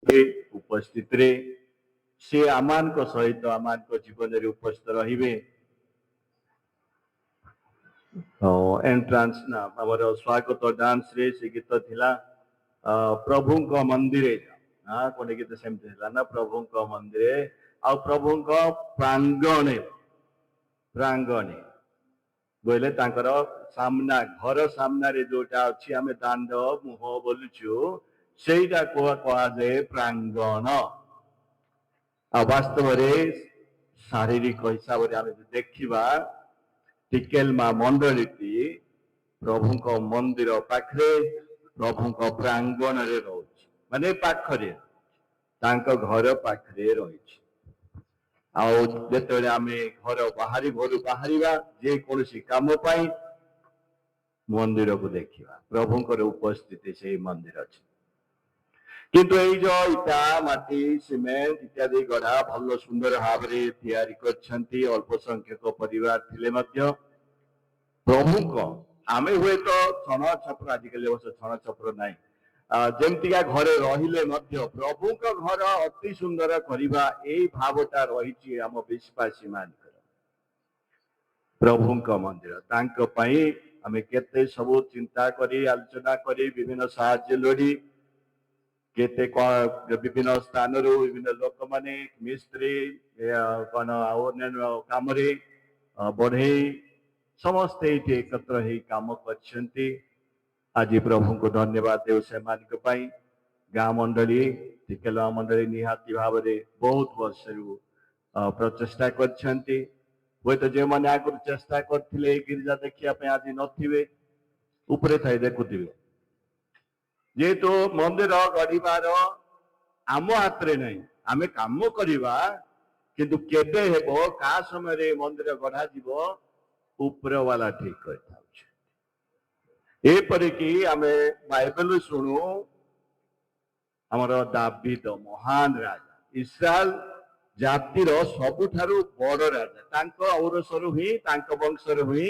ଉପସ୍ଥିତିରେ ସେ ଆମମାନଙ୍କ ସହିତ ଆମମାନଙ୍କ ଜୀବନରେ ଉପସ୍ଥିତ ରହିବେ। ଏଣ୍ଟ୍ରାନ୍ସ ନା ଆମର ସ୍ୱାଗତ ଡାନ୍ସରେ ସେ ଗୀତ ଥିଲା, ପ୍ରଭୁଙ୍କ ମନ୍ଦିରେ। ହଁ, ଗୋଟେ ଗୀତ ସେମିତି ଥିଲା ନା, ପ୍ରଭୁଙ୍କ ମନ୍ଦିରେ ଆଉ ପ୍ରଭୁଙ୍କ ପ୍ରାଙ୍ଗଣେ। ପ୍ରାଙ୍ଗଣେ ବୋଇଲେ ତାଙ୍କର ସାମ୍ନା, ଘର ସାମ୍ନାରେ ଯୋଉଟା ଅଛି, ଆମେ ଦାଣ୍ଡ ମୁହଁ ବୋଲୁଛୁ, ସେଇଟା କୁହାଯାଏ ପ୍ରାଙ୍ଗଣ। ଆଉ ବାସ୍ତବରେ ଶାରୀରିକ ହିସାବରେ ଆମେ ଯଦି ଦେଖିବା, ଟିକେଲମା ମଣ୍ଡଳୀଟି ପ୍ରଭୁଙ୍କ ମନ୍ଦିର ପାଖରେ, ପ୍ରଭୁଙ୍କ ପ୍ରାଙ୍ଗଣରେ ରହୁଛି, ମାନେ ପାଖରେ, ତାଙ୍କ ଘର ପାଖରେ ରହିଛି। ଆଉ ଯେତେବେଳେ ଆମେ ଘରୁ ବାହାରିବା ଯେକୌଣସି କାମ ପାଇଁ, ମନ୍ଦିରକୁ ଦେଖିବା, ପ୍ରଭୁଙ୍କର ଉପସ୍ଥିତି ସେଇ ମନ୍ଦିର ଅଛି। କିନ୍ତୁ ଏଇ ଯୋଉ ଇଟା, ମାଟି, ସିମେଣ୍ଟ ଇତ୍ୟାଦି ଗଢା ଭଲ ସୁନ୍ଦର ଭାବରେ ତିଆରି କରିଛନ୍ତି, ଅଳ୍ପ ସଂଖ୍ୟକ ପରିବାର ଥିଲେ ମଧ୍ୟ ପ୍ରଭୁଙ୍କ ଆମେ ହୁଏତ ଛଣ ଛପର, ଆଜିକାଲି ଅବଶ୍ୟ ଛଣ ଛପର ନାହିଁ, ଯେମିତିକା ଘରେ ରହିଲେ ମଧ୍ୟ ପ୍ରଭୁଙ୍କ ଘର ଅତି ସୁନ୍ଦର କରିବା ଏଇ ଭାବଟା ରହିଛି ଆମ ବିଶ୍ୱାସୀ ମାନଙ୍କର। ପ୍ରଭୁଙ୍କ ମନ୍ଦିର, ତାଙ୍କ ପାଇଁ ଆମେ କେତେ ସବୁ ଚିନ୍ତା କରି, ଆଲୋଚନା କରି, ବିଭିନ୍ନ ସାହାଯ୍ୟ ଲୋଡି, କେତେ ବିଭିନ୍ନ ସ୍ଥାନରୁ ବିଭିନ୍ନ ଲୋକମାନେ, ମିସ୍ତ୍ରୀ, କଣ ଆଉ ଅନ୍ୟାନ୍ୟ କାମରେ ବଢେଇ, ସମସ୍ତେ ଏଇଠି ଏକତ୍ର ହେଇ କାମ କରିଛନ୍ତି। ଆଜି ପ୍ରଭୁଙ୍କୁ ଧନ୍ୟବାଦ ଦେଉ ସେମାନଙ୍କ ପାଇଁ। ଗାଁ ମଣ୍ଡଳୀ, ଟିକେଲମା ମଣ୍ଡଳୀ ନିହାତି ଭାବରେ ବହୁତ ବର୍ଷରୁ ପ୍ରଚେଷ୍ଟା କରିଛନ୍ତି। ହୁଏତ ଯେଉଁମାନେ ଆଗରୁ ଚେଷ୍ଟା କରିଥିଲେ ଏଇ ଗିର୍ଜା ଦେଖିବା ପାଇଁ, ଆଜି ନଥିବେ, ଉପରେ ଥାଇ ଦେଖୁଥିବେ। ଯେହେତୁ ମନ୍ଦିର ଗଢିବାର ଆମ ହାତରେ ନାହିଁ, ଆମେ କାମ କରିବା, କିନ୍ତୁ କେବେ ହେବ, କାହା ସମୟରେ ମନ୍ଦିର ଗଢାଯିବ, ଉପରବାଲା ଠିକ କରିଥାଉଛି। ଏପରିକି ଆମେ ବାଇବେଲ ଶୁଣୁ, ଆମର ଦାବିଦ ମହାନ ରାଜା, ଇସ୍ରାଏଲ ଜାତିର ସବୁଠାରୁ ବଡ ରାଜା, ତାଙ୍କ ଔରସରୁ ହିଁ, ତାଙ୍କ ବଂଶରୁ ହିଁ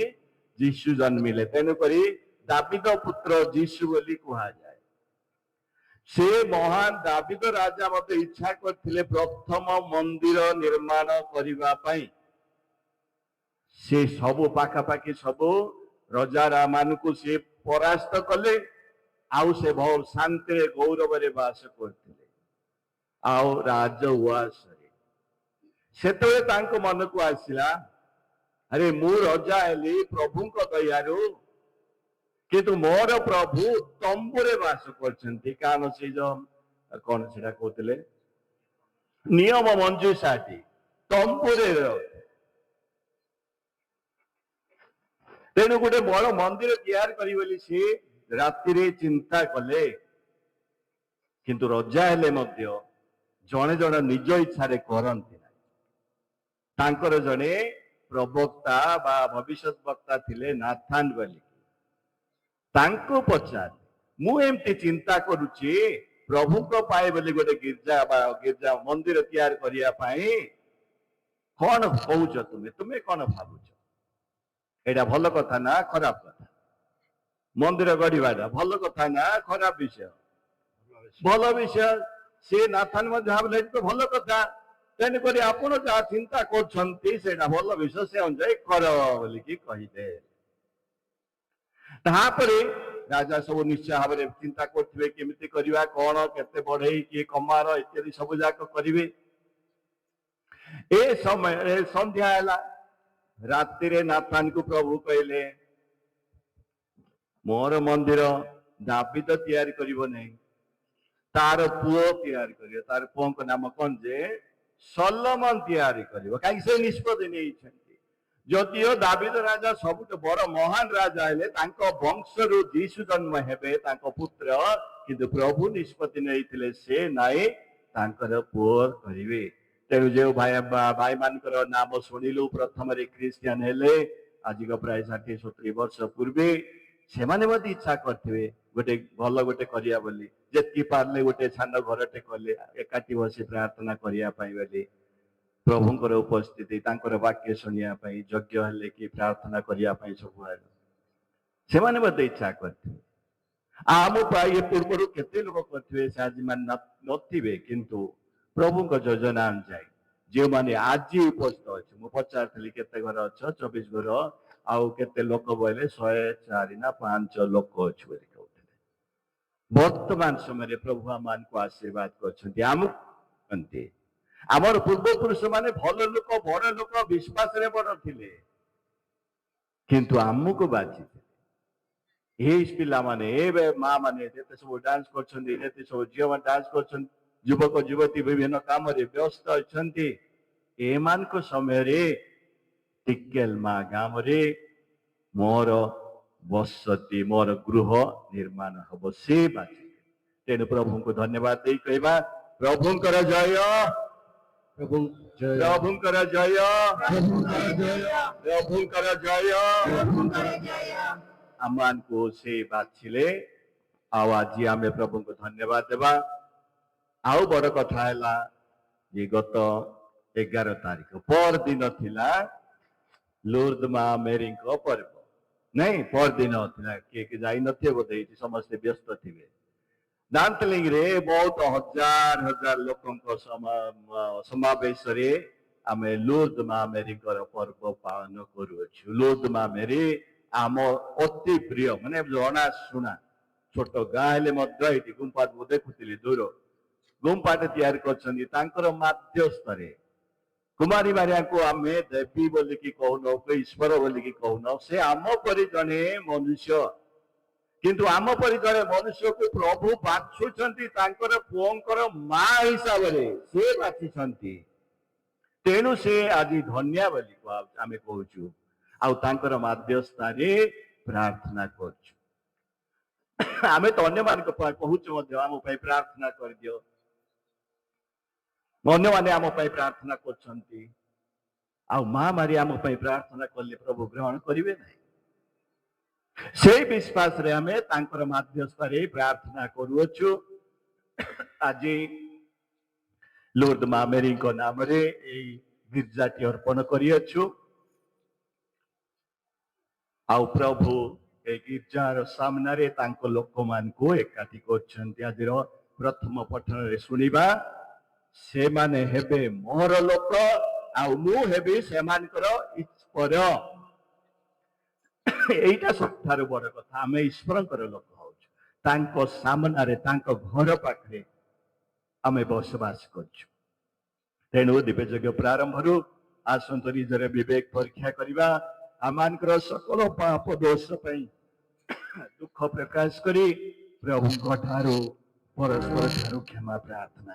ଯୀଶୁ ଜନ୍ମିଲେ। ତେଣୁକରି ଦାବିଦ ପୁତ୍ର ଯୀଶୁ ବୋଲି କୁହାଯାଏ। ସେ ମହାନ ଦାବିଦ ରାଜା ମଧ୍ୟ ଇଚ୍ଛା କରିଥିଲେ ପ୍ରଥମ ମନ୍ଦିର ନିର୍ମାଣ କରିବା ପାଇଁ। ସେ ସବୁ ପାଖାପାଖି ସବୁ ରଜା ମାନଙ୍କୁ ସେ ପରାସ୍ତ କଲେ, ଆଉ ସେ ବହୁତ ଶାନ୍ତିରେ ଗୌରବରେ ବାସ କରୁଥିଲେ ଆଉ ରାଜ ଉଆସରେ। ସେତେବେଳେ ତାଙ୍କ ମନକୁ ଆସିଲା, ଆରେ ମୁଁ ରଜା ହେଲି ପ୍ରଭୁଙ୍କ ଦୟାରୁ, କିନ୍ତୁ ମୋର ପ୍ରଭୁ ତମ୍ବୁରେ ବାସ କରୁଛନ୍ତି। କାରଣ ସେ ଯୋଉ କଣ ସେଟା କହୁଥିଲେ, ନିୟମ ମଞ୍ଜୁଷାଟି ତମ୍ବୁରେ ରହୁଥିଲେ। ତେଣୁ ଗୋଟେ ବଡ ମନ୍ଦିର ତିଆରି କରିବେ ବୋଲି ସେ ରାତିରେ ଚିନ୍ତା କଲେ। କିନ୍ତୁ ରଜା ହେଲେ ମଧ୍ୟ ଜଣେ ଜଣେ ନିଜ ଇଚ୍ଛାରେ କରନ୍ତି ନାହିଁ। ତାଙ୍କର ଜଣେ ପ୍ରବକ୍ତା ବା ଭବିଷ୍ୟତ ବକ୍ତା ଥିଲେ ନାଥାନ ବୋଲି, ତାଙ୍କୁ ପଚାରିଲେ, ମୁଁ ଏମିତି ଚିନ୍ତା କରୁଛି ପ୍ରଭୁଙ୍କ ପାଇଁ ବୋଲି ଗୋଟେ ଗିର୍ଜା ବା ଗିର୍ଜା ମନ୍ଦିର ତିଆରି କରିବା ପାଇଁ, କଣ କହୁଛ ତୁମେ? ତୁମେ କଣ ଭାବୁଛ? ଏଇଟା ଭଲ କଥା ନା ଖରାପ କଥା? ମନ୍ଦିର ଗଢିବାଟା ଭଲ କଥା ନା ଖରାପ ବିଷୟ? ଭଲ ବିଷୟ। ସେ ନାଥାନ ମଧ୍ୟ ଭାବିଲେ ଏଇଟା ତ ଭଲ କଥା, ତେଣୁକରି ଆପଣ ଯାହା ଚିନ୍ତା କରୁଛନ୍ତି ସେଇଟା ଭଲ ବିଷୟ, ସେ ଅନୁଯାୟୀ କର ବୋଲିକି କହିଲେ। ତାପରେ ରାଜା ସବୁ ନିଶ୍ଚୟ ଭାବରେ ଚିନ୍ତା କରୁଥିବେ କେମିତି କରିବା, କଣ, କେତେ ବଢେଇ, କିଏ କମାର ଇତ୍ୟାଦି ସବୁ ଯାକ କରିବେ। ଏ ସମୟରେ ସନ୍ଧ୍ୟା ହେଲା, ରାତିରେ ନାଥାନକୁ ପ୍ରଭୁ କହିଲେ, ମୋର ମନ୍ଦିର ଦାବିଦ ତିଆରି କରିବ ନାହିଁ, ତାର ପୁଅ ତିଆରି କରିବ। ତାର ପୁଅଙ୍କ ନାମ କଣ ଯେ ସଲୋମନ ତିଆରି କରିବ। କାହିଁକି ସେ ନିଷ୍ପତ୍ତି ନେଇଛନ୍ତି। ଯଦିଓ ଦାବିଦ ରାଜା ସବୁଠୁ ବଡ ମହାନ ରାଜା ହେଲେ, ତାଙ୍କ ବଂଶରୁ ଯୀଶୁ ଜନ୍ମ ହେବେ, ତାଙ୍କ ପୁତ୍ର, କିନ୍ତୁ ପ୍ରଭୁ ନିଷ୍ପତ୍ତି ନେଇଥିଲେ ସେ ନାଇଁ, ତାଙ୍କର ପୁଅ କରିବେ। ତେଣୁ ଯେଉଁ ଭାଇମାନଙ୍କର ନାମ ଶୁଣିଲୁ, ପ୍ରଥମରେ ଖ୍ରୀଷ୍ଟିଆନ ହେଲେ ଆଜିକ ପ୍ରାୟ 60-70 ବର୍ଷ ପୂର୍ବେ, ସେମାନେ ମଧ୍ୟ ଇଚ୍ଛା କରିଥିବେ ଗୋଟେ ଭଲ ଗୋଟେ କରିବା ବୋଲି। ଯେତିକି ପାରିଲେ ଗୋଟେ ସାନ ଘରଟେ କଲେ ଏକାଠି ବସି ପ୍ରାର୍ଥନା କରିବା ପାଇଁ ବୋଲି, ପ୍ରଭୁଙ୍କର ଉପସ୍ଥିତି, ତାଙ୍କର ବାକ୍ୟ ଶୁଣିବା ପାଇଁ, ଯଜ୍ଞ ହେଲେ କି ପ୍ରାର୍ଥନା କରିବା ପାଇଁ ସବୁଆଡୁ ସେମାନେ ମଧ୍ୟ ଇଚ୍ଛା କରିଥିବେ। ଆମ ପାଇଁ ଏ ପୂର୍ବରୁ କେତେ ଲୋକ କରିଥିବେ, ସେ ଆଜି ମାନେ ନଥିବେ, କିନ୍ତୁ ପ୍ରଭୁଙ୍କ ଯୋଜନା ଅନୁଯାୟୀ ଯେଉଁମାନେ ଆଜି ଉପସ୍ଥିତ ଅଛି, ମୁଁ ପଚାରିଥିଲି କେତେ ଘର ଅଛ, 24 ଘର, ଆଉ କେତେ ଲୋକ ବୋଇଲେ 104 ନା 5 ଲୋକ ଅଛି ବୋଲି କହୁଥିଲେ। ବର୍ତ୍ତମାନ ସମୟରେ ପ୍ରଭୁ ଆମମାନଙ୍କୁ ଆଶୀର୍ବାଦ କରିଛନ୍ତି, ଆମକୁ। ଆମର ପୂର୍ବପୁରୁଷ ମାନେ ଭଲ ଲୋକ, ବଡ ଲୋକ, ବିଶ୍ୱାସରେ ବଡ ଥିଲେ, କିନ୍ତୁ ଆମକୁ ବାଛିଥିଲେ। ଏଇ ପିଲାମାନେ, ଏବେ ମା ମାନେ ଯେତେ ସବୁ ଡାନ୍ସ କରୁଛନ୍ତି, ଯେତେ ସବୁ ଝିଅମାନେ ଡାନ୍ସ କରୁଛନ୍ତି, ଯୁବକ ଯୁବତୀ ବିଭିନ୍ନ କାମରେ ବ୍ୟସ୍ତ ଅଛନ୍ତି, ଏମାନଙ୍କ ସମୟରେ ଟିକେଲମା ଗ୍ରାମରେ ମୋର ବସତି, ମୋର ଗୃହ ନିର୍ମାଣ ହବ, ସେ ବାଛିଲେ। ତେଣୁ ପ୍ରଭୁଙ୍କୁ ଧନ୍ୟବାଦ ଦେଇ କହିବା, ପ୍ରଭୁଙ୍କର ଜୟ। ପ୍ରଭୁ ଜୟ। ପ୍ରଭୁଙ୍କର ଜୟ। ପ୍ରଭୁଙ୍କର ଜୟ। ପ୍ରଭୁଙ୍କର ଜୟ। ପ୍ରଭୁଙ୍କର ଜୟ। ଆମମାନଙ୍କୁ ସେ ବାଛିଲେ ଆଉ ଆଜି ଆମେ ପ୍ରଭୁଙ୍କୁ ଧନ୍ୟବାଦ ଦେବା। ଆଉ ବଡ କଥା ହେଲା ଯେ ଗତ 11 ତାରିଖ ପରଦିନ ଥିଲା ଲୁର୍ଦ ମା ମେରିଙ୍କ ପର୍ବ। ନାଇଁ, ପରଦିନ ଥିଲା, କିଏ କିଏ ଯାଇନଥିବେ ବୋଧେ, ଏଇଠି ସମସ୍ତେ ବ୍ୟସ୍ତ ଥିବେ। ଦାନ୍ତଲିଙ୍ଗରେ ବହୁତ ହଜାର ହଜାର ଲୋକଙ୍କ ସମାବେଶରେ ଆମେ ଲୁର୍ଦ ମା ମେରିଙ୍କର ପର୍ବ ପାଳନ କରୁଅଛୁ। ଲୁର୍ଦ ମା ମେରି ଆମ ଅତି ପ୍ରିୟ, ମାନେ ଜଣାଶୁଣା। ଛୋଟ ଗାଁ ହେଲେ ମଧ୍ୟ ଏଇଠି ଗୁମ୍ଫା ମୁଁ ଦେଖୁଥିଲି, ଦୂର ଗୁମ୍ଫାଟେ ତିଆରି କରିଛନ୍ତି ତାଙ୍କର ମାଧ୍ୟସ୍ଥରେ। କୁମାରୀ ମାରିଆଙ୍କୁ ଆମେ ଦେବୀ ବୋଲିକି କହୁନୁ କି ଈଶ୍ୱର ବୋଲିକି କହୁନୁ, ସେ ଆମ ପରି ଜଣେ ମନୁଷ୍ୟ। କିନ୍ତୁ ଆମ ପରି ଜଣେ ମନୁଷ୍ୟକୁ ପ୍ରଭୁ ବାଛୁଛନ୍ତି ତାଙ୍କର ପୁଅଙ୍କର ମା ହିସାବରେ ସେ ବାଛିଛନ୍ତି। ତେଣୁ ସେ ଆଜି ଧନ୍ୟା ବୋଲି ଆମେ କହୁଛୁ ଆଉ ତାଙ୍କର ମାଧ୍ୟସ୍ଥାରେ ପ୍ରାର୍ଥନା କରୁଛୁ। ଆମେ ତ ଅନ୍ୟମାନଙ୍କ ପାଇଁ କହୁଛୁ ମଧ୍ୟ, ଆମ ପାଇଁ ପ୍ରାର୍ଥନା କରିଦିଅ। ଅନ୍ୟମାନେ ଆମ ପାଇଁ ପ୍ରାର୍ଥନା କରୁଛନ୍ତି, ଆଉ ମା ମାରି ଆମ ପାଇଁ ପ୍ରାର୍ଥନା କଲେ ପ୍ରଭୁ ଗ୍ରହଣ କରିବେ ନାହିଁ? ସେଇ ବିଶ୍ୱାସରେ ଆମେ ତାଙ୍କର ମାଧ୍ୟସ୍ଥାରେ ପ୍ରାର୍ଥନା କରୁଅଛୁ। ଆଜି ଲୁର୍ଦ ମା ମେରିଙ୍କ ନାମରେ ଏଇ ଗିର୍ଜାଟି ଅର୍ପଣ କରିଅଛୁ ଆଉ ପ୍ରଭୁ ଏଇ ଗିର୍ଜାର ସାମ୍ନାରେ ତାଙ୍କ ଲୋକମାନଙ୍କୁ ଏକାଠି କରୁଛନ୍ତି। ଆଜିର ପ୍ରଥମ ପଠନରେ ଶୁଣିବା, ସେମାନେ ହେବେ ମୋର ଲୋକ ଆଉ ମୁଁ ହେବି ସେମାନଙ୍କର ଈଶ୍ୱର। ଏଇଟା ସବୁଠାରୁ ବଡ କଥା। ଆମେ ଈଶ୍ୱରଙ୍କର ଲୋକ ହଉଛୁ, ତାଙ୍କ ସାମ୍ନାରେ, ତାଙ୍କ ଘର ପାଖରେ ଆମେ ବସବାସ କରୁଛୁ। ତେଣୁ ଦିବ୍ୟଯଜ୍ଞ ପ୍ରାରମ୍ଭରୁ ଆସନ୍ତୁ ନିଜର ବିବେକ ପରୀକ୍ଷା କରିବା। ଆମମାନଙ୍କର ସକଳ ପାପ ଦୋଷ ପାଇଁ ଦୁଃଖ ପ୍ରକାଶ କରି ପ୍ରଭୁଙ୍କ ଠାରୁ, ପରସ୍ପର ଠାରୁ କ୍ଷମା ପ୍ରାର୍ଥନା।